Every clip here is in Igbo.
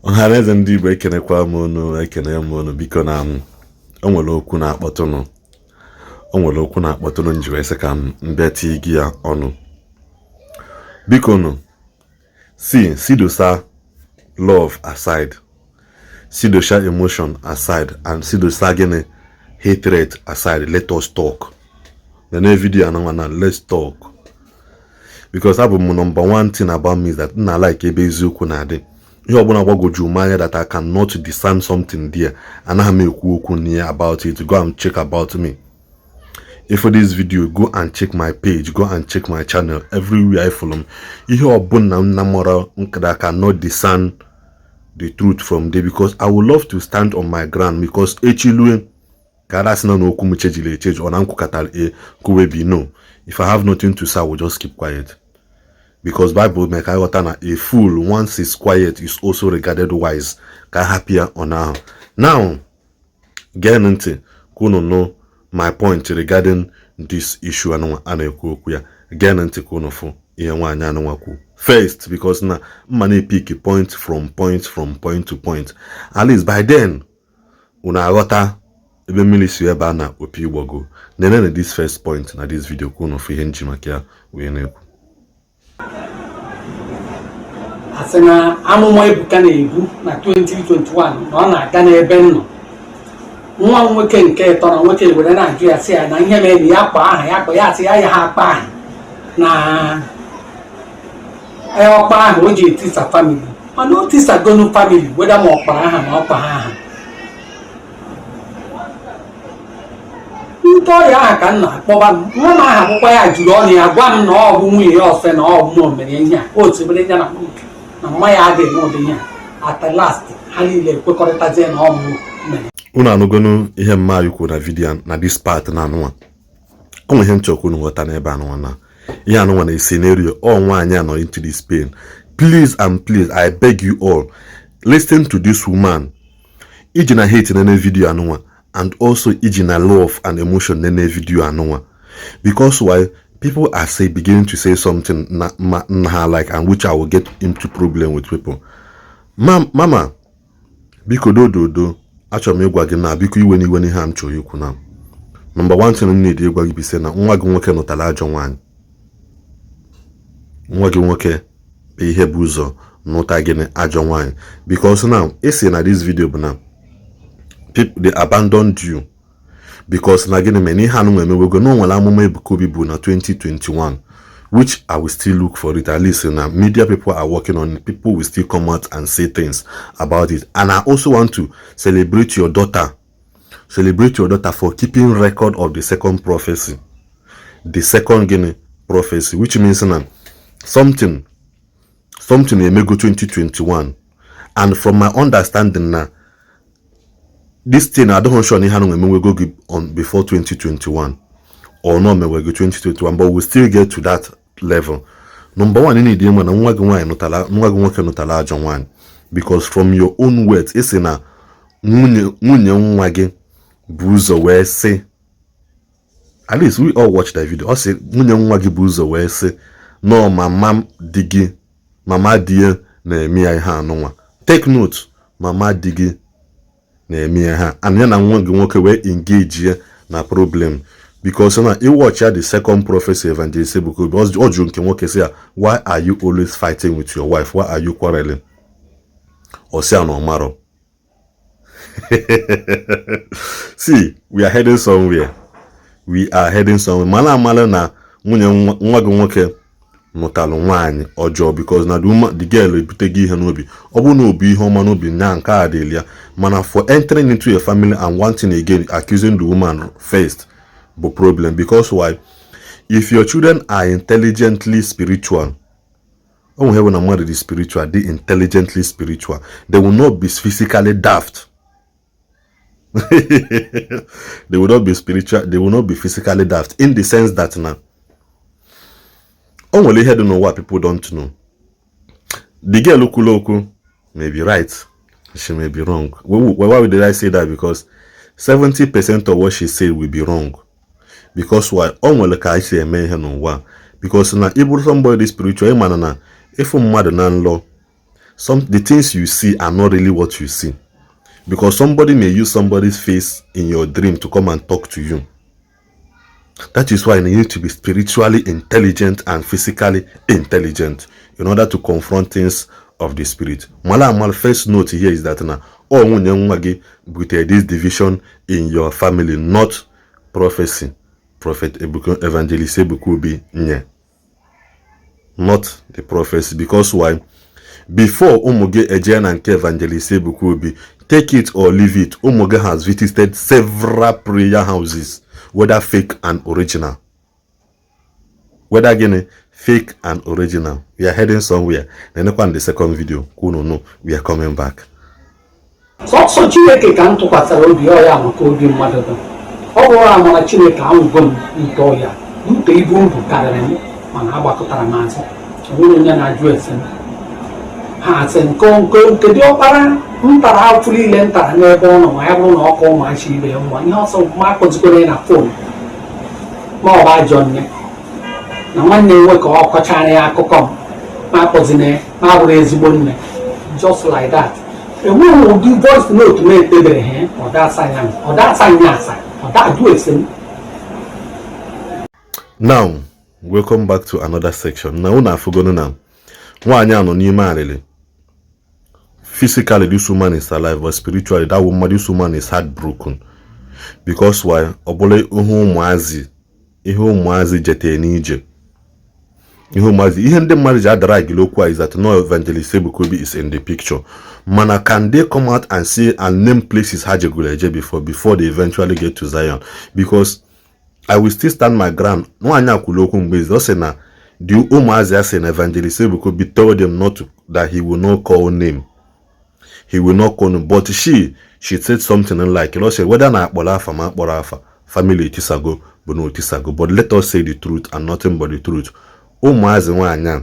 Ọhaneze ndị Igbo, ekenekwa m unu, ekene m unu. Biko, na m o nwere okwu na-akpọtụnụ, o nwere okwu na-akpọtụnụ m ji wee sị ka m bịa tii gị ya ọnụ. Biko nụ, si dosa love aside, si dosa emotion aside, and si dosa gịnị, hatred aside. Let us talk. Nene video anụnwa na let's talk, because abụ m, number one thing about me is that m na like ebe eziokwu na-adị. Ihe ọbụla gbagwoju m anya that I cannot discern something there, anaghị m ekwu okwu n'ihe about it. Go and check about me. If for this video, go and check my page, go and check my channel, everywhere I follow m. Ihe ọbụla m na mara that I cannot discern the truth from there, because I would love to stand on my ground, because echilue ka a sị na okwu m chejiri echeji ọ na m kwukọtara a kwuwe bi. No, if I have nothing to say, I will just keep quiet, because Bible mee ka aghọta na a fool once is quiet is also regarded wise. Ka a hapụ ya ọ ahụ. Now gee ntị ka unu nụ my point regarding this issue anụnwa a na-ekwu okwu ya. Gee ntị ka unu fụ ihe nwaanyị anụnwa kwu first, because na mma na-epick point from point, from point to point. At least by then unu aghọta ebe mmiri si ebe a na opi igbogo. Nenene this first point na this video ka unu fụ ihe nji maka ya wee na-ekwu. Asị na amụma Ebuka na-ebu na 2021 na ọ na-aga n'ebe m nọ. Nwa m nwoke nke ịtọ na nwoke were na-ajụ ya, sị ya na ihe mere na ya kpọọ aha ya, kpọọ ya, sị ya ya ha akpa aha na ọkpa ahụ o ji etisa family. Mana o tisagonu family, weda ma ọ kpọrọ aha ma ọ kpọọ aha. Ndị ọrịa ahụ ka m na-akpọba m nwa m aha akwụkwọ ya juru ọnụ ya gwa m na ọ bụ nwunye ya ọsọ na ọ bụ mụ mere ihe a o tibere ya na mma ya adịghị eme ụdị ihe a. At last, ha niile ekwekọrịtazie na ọ mụ mere. Unu anụgonu ihe mma anyị kwuru na video na this part na anụnwa. O nwere ihe m chọrọ ka unu ghọta n'ebe anụnwa na ihe anụnwa na scenario ọ nwaanyị a nọ into this pain. Please and please, I beg you all, listen to this woman. Iji na hate nene video anụnwa, and also iji na love and emotion nene video anụnwa, because why people are say beginning to say something na ma na ha like, and which I will get into problem with people. Ma mama, biko, dododo, achọrọ m ịgwa gị na biko, iwe n'iwe n'ihe a m chọrọ ikwu na number one thing m need ịgwa gị bụ ise na nwa gị nwoke nụtara ajọ nwaanyị. Nwa gị nwoke bụ ihe bụ ụzọ nụta gịnị, ajọ nwaanyị, because now esi na this video bụ na people, they abandoned you because na gịnị mere na ihe anụ emewego na o nwere amụma Ebuka Obi bụ na 2021, which I will still look for it. At least na media people are working on it. People will still come out and say things about it. And I also want to celebrate your daughter, celebrate your daughter for keeping record of the second prophecy, the second gịnị, prophecy, which means na something emego 2021. And from my understanding na this thing, I don't sure na ihe anụ emewego gị on before 2021 or no mewego 2021, but we still get to that level. Number one, ị need ịma na nwa gị nwaanyị nụtara, nwa gị nwoke nụtara ajọ nwaanyị, because from your own words, ị sị na nwunye nwa gị bụ ụzọ wee sị, at least we all watch that video, ọ sị nwunye nwa gị bụ ụzọ wee sị nọọ mama di gị, mama di ya na-eme ya ihe anụnwa. Take note, mama di gị na-eme ya ha, and ya na nwa gị nwoke wee engage ya na problem, because na iwatch ya the second prophecy Evangelist Ebuka Obi, ọ jụrụ nke nwoke sị ya, "Why are you always fighting with your wife? Why are you quarreling?" Ọ sị ya na ọ marọ. See, we are heading somewhere, we are heading somewhere. Mana amala na nwunye nwa gị nwoke nụtalụ nwaanyị ọjọọ, because na the woman, the girl ebute gị ihe n'obi. Ọ bụrụ na obu ihe ọma n'obi nya nke a dịrị ya, mana for entering into a family and wanting again, accusing the woman first bụ problem. Because why? If your children are intelligently spiritual, o nwere na mmadụ dị spiritual, dị intelligently spiritual, they will not be physically daft. They will not be spiritual, they will not be physically daft, in the sense that na o nwere ihe dị n'ụwa people don't know. The girl kwuru okwu may be right, she may be wrong. Why did I say that? Because 70% of what she said will be wrong. Because why? O nwere ka anyị si eme ihe n'ụwa, because na ị bụrụ somebody spiritual, ị mana na ịfụ mmadụ na nlọ. Some the things you see are not really what you see, because somebody may use somebody's face in your dream to come and talk to you. That is why you need to be spiritually intelligent and physically intelligent in order to confront things of the spirit. Mala amal, first note here is that na ọ nwunye nwa gị butere this division in your family, not prophecy Prophet Ebuka, Evangelist Ebuka Obi nye, not the prophecy. Because why? Before ụmụ gị eje na nke Evangelist Ebuka Obi, take it or leave it, ụmụ gị has visited several prayer houses, whether fake and original, whether gịnị, fake and original. We are heading somewhere. Nenekwa the second video ka unu know we are coming back. Sọsọ Chineke ka m tụkwasịrị obi. Ọya maka obi mmadụ dị, ọ bụrụ amara Chineke, anwụgo m ite ọya ute ibu mbụ karịrị m, mana agbakọtara m azụ. Onwere onye na-ajụ ese m, ha asị nke nke nke dị ọkpara m tara afụ niile m tara n'ebe ọ nọ, ma ya bụrụ na ọkụ ụmụachi ibe ya nwa ihe ọsọ ma akpọzikwere ya na phone, ma ọ bụ ajọ nne na nwanne m nwoke ọ kọchara ya akụkọ m, ma akpọzina ya, ma abụrụ ezigbo nne. Just like that, enweghị ụdị voice note m ekpebere ha. Ọ da-asa ya, ọ da-asa nya asa, ọ da-ajụ ese m. Now, welcome back to another section. Na unu afụgonu na nwaanyị a nọ n'ime alịlị. Physically, this woman is alive, but spiritually, that woman, this woman is heartbroken. Because why? Ọ bụla ihe ụmụazị, ihe ụmụazị jete n'ije, ihe ụmụazị, ihe ndị mmadụ ji adara agịrị okwu a is that no Evangelist Ebuka Obi is in the picture. Mana can they come out and say and name places ha jegoro eje before they eventually get to Zion? Because I will still stand my ground. Nwaanyị a kwuru okwu mgbe izi, ọ sị na the ụmụazị a sị na Evangelist Ebuka Obi tell them not to, that he will not call name, he will not call name. But she said something like, ọ sị whether na akpọrọ afa ma akpọrọ afa, family etisago bụ na otisago. But let us say the truth and nothing but the truth. Ụmụazị nwaanyị a,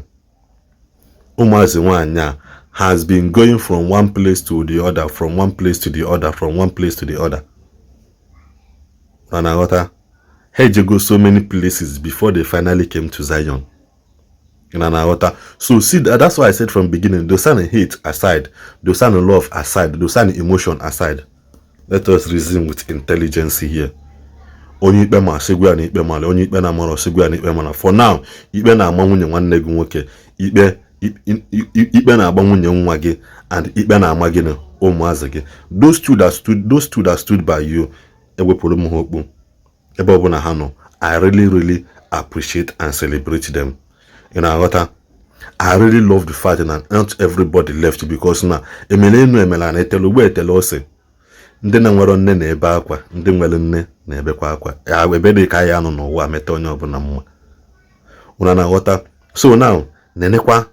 ụmụazị nwaanyị a has been going from one place to the other, from one place to the other, from one place to the other. Na na-aghọta, ha ejego so many places before they finally came to Zion. Na na-aghọta? So see, that's why I said from beginning, dosan hate aside, dosan love aside, dosan emotion aside, let us reason with intelligence here. Onye ikpe ma sịgwa ya na ikpe mara, onye ikpe na-amara ọsịgwa ya na ikpe mara. For now, ikpe na-ama nwunye nwanne gị nwoke, ikpe ikpe na-agba nwunye nwa gị, and ikpe na-ama gị na ụmụazị gị. Those two that stood by you, ewepụrụ m ha okpu ebe ọbụla ha nọ. I really, really appreciate and celebrate them. Ị na-aghọta? I really love the fact that not everybody left, because na emele enu emela na etele ugbo etele ose. Ndị na-nwere nne na-ebe akwa, ndị nwere nne na-ebekwa akwa. Ya ebe dị ka ya anọ n'ụwa meta onye ọbụla mma. Unu na-aghọta? So now, nenekwa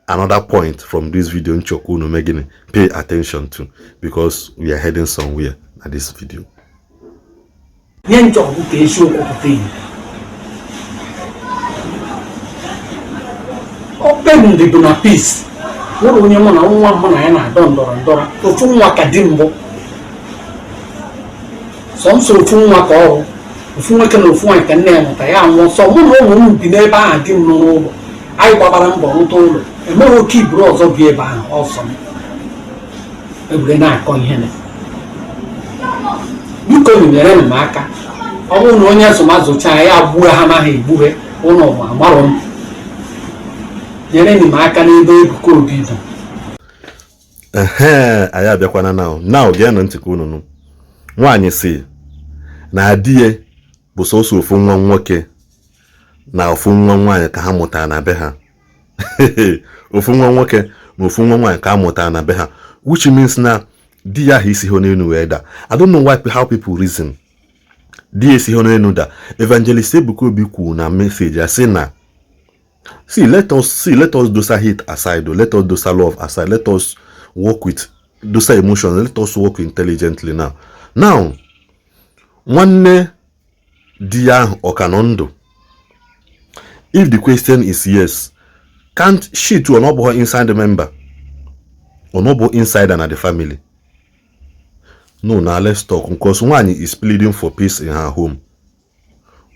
another point from this video nchọkwa unu mee gịnị, pay attention to, because we are heading somewhere na this video. Ihe nchọ bụ ka eziokwu pụta ihe. Okpendị bụ na peace nwere onye mụ na nwa mụ na ya na-adọ ndọrọ ndọrọ. Ofu nwa ka di mbụ, sọnsọ ofu nwa ka ọrụ, ofu nwoke na ofu nwaanyị ka nne ya mụta. Ya nwụọ, sọ mụ na ụmụ m bi n'ebe ahụ. Di m nọ n'ụlọ, anyị gbabara mbọ rụta ụlọ. Enweghị oke iburu ọzọ bi ebe ahụ ọsọ m ebure na-akọ ihe na biko nyere m aka. Ọ bụrụ na onye azụmazụcha ya gbuo ha, maghị egbughe ụlọ ma gbarọ m, nyere m aka n'ebe Ebuka Obi nọ. Ehe, anyị abịakwana now. Now, geenụ ntị ka unu nụ. Nwaanyị si na di ya bụ sọsọ ofu nwa nwoke na ofu nwa nwaanyị ka ha mụtara na be ha, ofu nwa nwoke na ofu nwa nwaanyị ka a mụtara na be ha, which means na di ya ahụ isi ha n'elu wee daa. I don't know why, how people reason. Di ya esi ha n'elu daa. Evangelist Ebuka Obi kwuru na message ya sị na, see, let us see, let us dosa hate aside o, let us dosa love aside, let us work with dosa emotions, let us work intelligently now. Now, nwanne di ya ahụ ọ ka nọ ndụ? If the question is yes, can't she too, ọ bụghị inside member, ọ bụ insider na the family? No, na let's talk, because nwaanyị is pleading for peace in her home.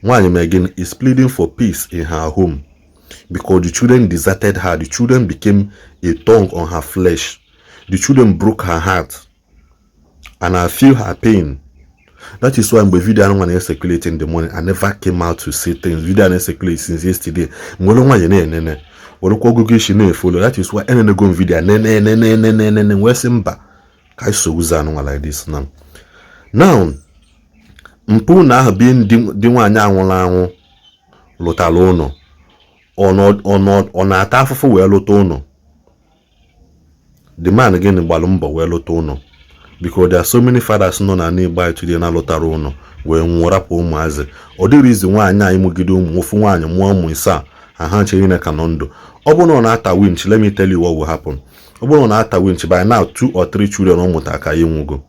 Nwaanyị megin is pleading for peace in her home. Because the children deserted her. The children became a thorn on her flesh. The children broke her heart, and I feel her pain. That is why mgbe video anụ nwa na-circulate in the morning, I never came out to say things. Video na-circulate since yesterday, nwere nwanyị na-enene, werekwa ọgụgụ isi na-efollow. That is why enenego m video nene nene nene nene, wee sị mba, ka anyị so ụzọ anụ nwa like this now. Now, mpụ na ahụ bi di nwaanyị anwụrụ anwụ lụtara ụlọ, ọ na-ata afụfụ wee lụta ụlọ. The man gịnị gbalụ mbọ wee lụta ụlọ, because there are so many fathers nọ na Igbo anyị today na-alụtara ụlọ wee nwụọ, rapụ ụmụazị. Ọ dịrị izi nwaanyị anyị mụgide ụmụ ofu nwaanyị mụọ ụmụ isaa ha chere niile ka nọ ndụ. Ọ bụrụ na ọ na-ata winch, let me tell you what will happen. Ọ bụrụ na ọ na-ata winch, by now two or three children ọ mụtara ka ya nwugo.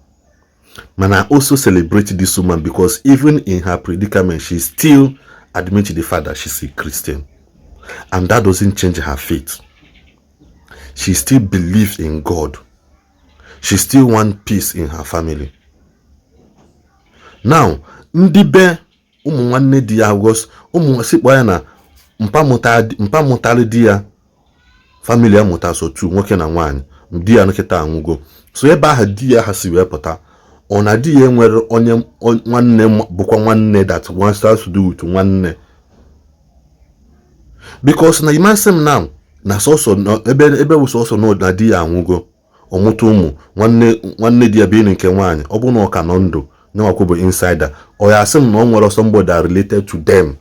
Mana I also celebrate this woman because even in her predicament, she still admit the fact that she's a Christian, and that doesn't change her faith. She still believes in God. She still want peace in her family. Now, ndị be ụmụ nwanne di ya gos ụmụ sikpọ ya na mpa mụtara di ya, family ya mụta so tu nwoke na nwaanyị. Di ya nkịta anwụgo, so ebe ahụ di ya ha si wee pụta, ọ na di ya nwere onye nwanne bụkwa nwanne that wants to do with nwanne, because na imasị m now na sọsọ ebe ebe bụ sọsọ na di ya anwụgo, ọmụta ụmụ nwanne nwanne di ya bụ nke nwaanyị. Ọ bụrụ na ọ ka nọ ndụ, nyanwakwu bụ insider, ọ ya asị m na ọ nwere somebody that related to them.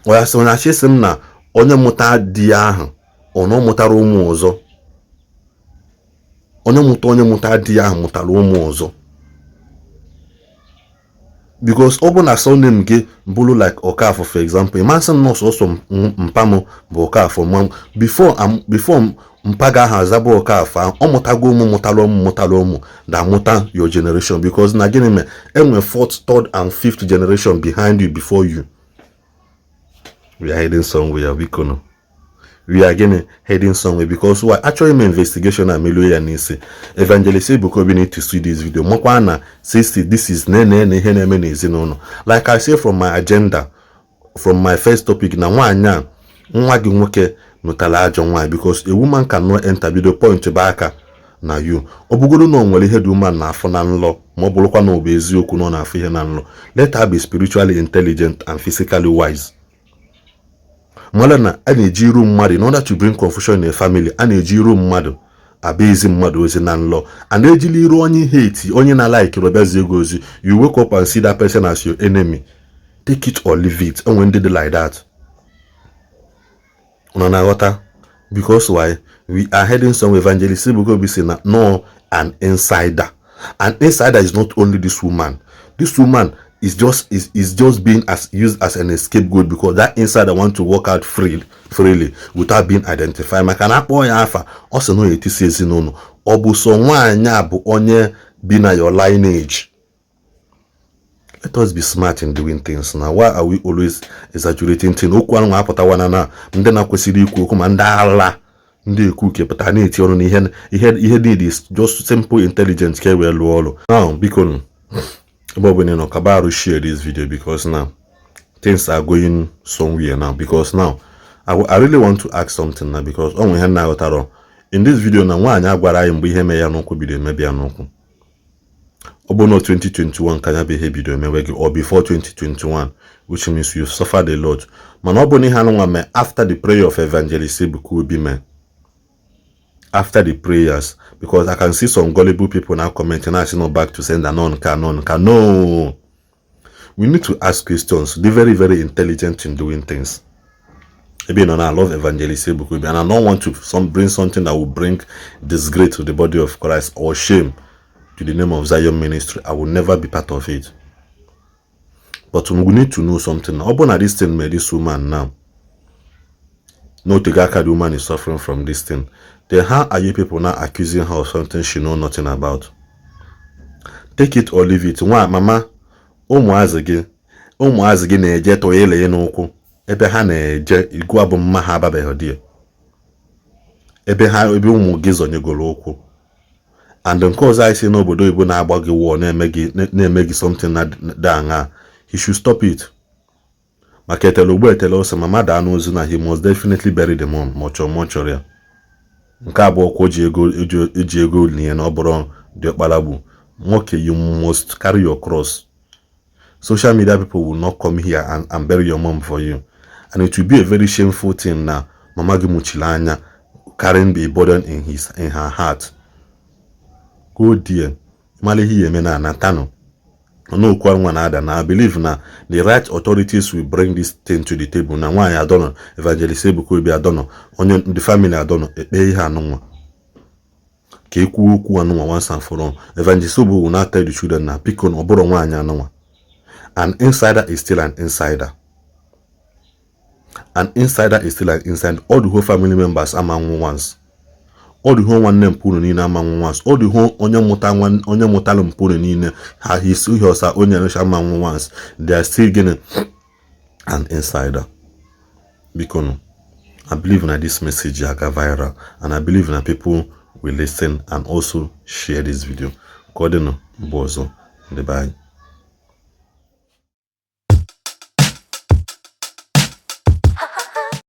Ọ ya sị onye achị sị m na onye mụta di ya ahụ, ọ na ọ mụtara ụmụ ọzọ. Onye mụta di ya ahụ mụtara ụmụ ọzọ, because ọ bụ na surname gị bụrụ like Okafor, for example, ịmasị m nọọsụ ọsọ mpa m bụ Okafor, ma before mpa ga ahụ azaba Okafor, ọ mụtago ụmụ mụtara ụmụ mụtara ụmụ na mụta your generation, because na gịnị mere enwe fourth, third and fifth generation behind you before you. We are heading somewhere, biko no. We are gịnị heading somewhere, because why? Achọghị m investigation a meluo ya n'isi. Evangelist Ebuka Obi need to see this video, makwa na 60 this is nene na ihe na-eme n'ezinụlọ. Like I say from my agenda, from my first topic, na nwaanyị a nwa gị nwoke nụtara ajọ nwaanyị, because a woman cannot enter bido point bụ aka na you. Ọ bụgoro na o nwere ihe dị woman na-afụ na nlọ, ma ọ bụrụkwa na ọ bụ eziokwu na ọ na-afụ ihe na nlọ, let her be spiritually intelligent and physically wise. Mara na a na-eji iru mmadụ in order to bring confusion in a family. A na-eji iru mmadụ abịa ezi mmadụ ozi na nlọ, and ejila iru onye hate, onye na-like ọbịazi ego ozi. You wake up and see that person as your enemy. Take it or leave it. Enwe ndị dị like that. Unu na-aghọta? Because why? We are heading somewhere. Evangelist Ebuka Obi sị na no, an insider. An insider is not only this woman. This woman is just being as used as an scapegoat because that insider want to work out freely without being identified, maka na akpọ ya afa, ọ sị na ọ etisi ezinụlọ. Ọ bụ so nwaanyị a bụ onye bi na your lineage. Let us be smart in doing things. Now, why are we always exaggerating things? Okwu anụ apụtawana na ndị na-kwesịrị ikwu okwu, ma ndị ala ndị ekwu uke pụtara na-eti ọnụ na ihe need is just simple intelligence ka e wee lụọ ọrụ. Now, biko, ebe ọ bụla ị nọ, kaba arụ share this video, because now things are going somewhere now. Because now I really want to ask something now, because ọ nwere ihe na-aghọtara in this video na nwaanyị agwara anyị mgbe ihe mee ya n'ụkwụ bido emebi ya n'ụkwụ. Ọ bụ na 2021 ka ya bụ ihe bido emewe gị, or before 2021, which means you've suffered a lot. Mana ọ bụ na ihe anụnwa mee after the prayer of Evangelist Ebuka Obi mee, after the prayers, because I can see some gullible people now commenting, asị no, back to sender, no nka, no nka. No, we need to ask questions, be very, very intelligent in doing things. Ebe nọ na, I love Evangelist Ebuka Obi and I don't want to bring something that will bring disgrace to the body of Christ or shame to the name of Zion Ministry. I will never be part of it. But we need to know something. Ọ bụ na this thing made this woman now, n'otego aka the woman is suffering from this thing, then how are you people now accusing her of something she know nothing about? Take it or leave it. Nwa mama, ụmụazị gị na-eje tọọ n'ụkwụ ebe ha na-eje igwu abụ mma ha ababeghị di ebe ha ebe ụmụ gị zọnyegoro ụkwụ. And nke ọzọ, anyị si n'obodo oyibo na-agba gị wụọ, na-eme gị something na dị aṅa. He should stop it. Maka etele ugbo etele ose, mama daa n'ozu na he must definitely bury the mom, ma ọ chọrọ ma ọ chọrọ ya. Nke abụọ kwa, o ji ego eji ego nie na ọ bụrụ diọkpara gbu nwoke. You must carry your cross. Social media people will not come here and bury your mom for you, and it will be a very shameful thing na mama gị mụchiri anya carrying the burden in her heart. Go there, mara ihe ya eme na anatanụ n'okwu nwa na-ada na. I believe na the right authorities will bring this thing to the table, na nwaanyị adọnọ, Evangelist Ebuka Obi adọnọ, onye the family adọnọ, ekpe ihe anụnwa ka ekwuo okwu anụnwa once and for all. Evangelist Obi will not tell the children na biko, na ọ bụrụ nwaanyị anụnwa. An insider is still an insider. An insider is still an insider. All the whole family members ama nwụ once. All the whole nwanne mpụ niile ama nwụ once. All the whole onye mụta onye mụtalụ mpụ niile ha his ihe ọsa onye ncha ama nwụ once. They are still gịnị? An insider. Biko nụ, I believe na this message aga viral, and I believe na people will listen and also share this video. Ka ọ dịnụ mgbe ọzọ, ndị be anyị.